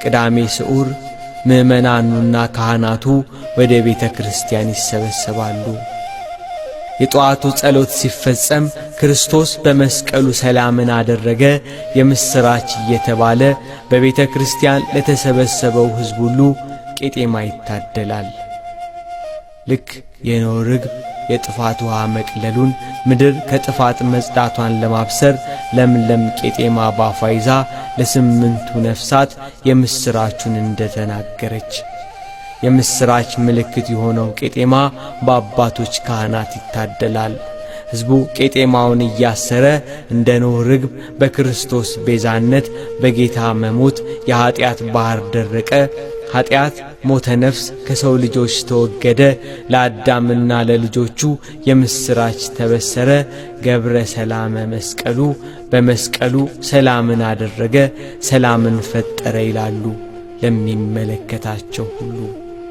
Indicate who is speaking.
Speaker 1: ቅዳሜ ስዑር ምዕመናኑና ካህናቱ ወደ ቤተ ክርስቲያን ይሰበሰባሉ። የጠዋቱ ጸሎት ሲፈጸም ክርስቶስ በመስቀሉ ሰላምን አደረገ የምሥራች እየተባለ በቤተ ክርስቲያን ለተሰበሰበው ሕዝብ ሁሉ ቄጤማ ይታደላል። ልክ የኖህ ርግብ የጥፋት ውሃ መቅለሉን፣ ምድር ከጥፋት መጽዳቷን ለማብሰር ለምለም ቄጤማ ባፏ ይዛ ለስምንቱ ነፍሳት የምሥራቹን እንደተናገረች፣ የምሥራች ምልክት የሆነው ቄጤማ በአባቶች ካህናት ይታደላል። ሕዝቡ ቄጤማውን እያሰረ እንደ ኖህ ርግብ በክርስቶስ ቤዛነት በጌታ መሞት የኀጢአት ባሕር ደረቀ፣ ኀጢአት ሞተ ነፍስ ከሰው ልጆች ተወገደ፣ ለአዳምና ለልጆቹ የምሥራች ተበሰረ፣ ገብረ ሰላመ መስቀሉ፣ በመስቀሉ ሰላምን አደረገ፣ ሰላምን ፈጠረ ይላሉ ለሚመለከታቸው ሁሉ።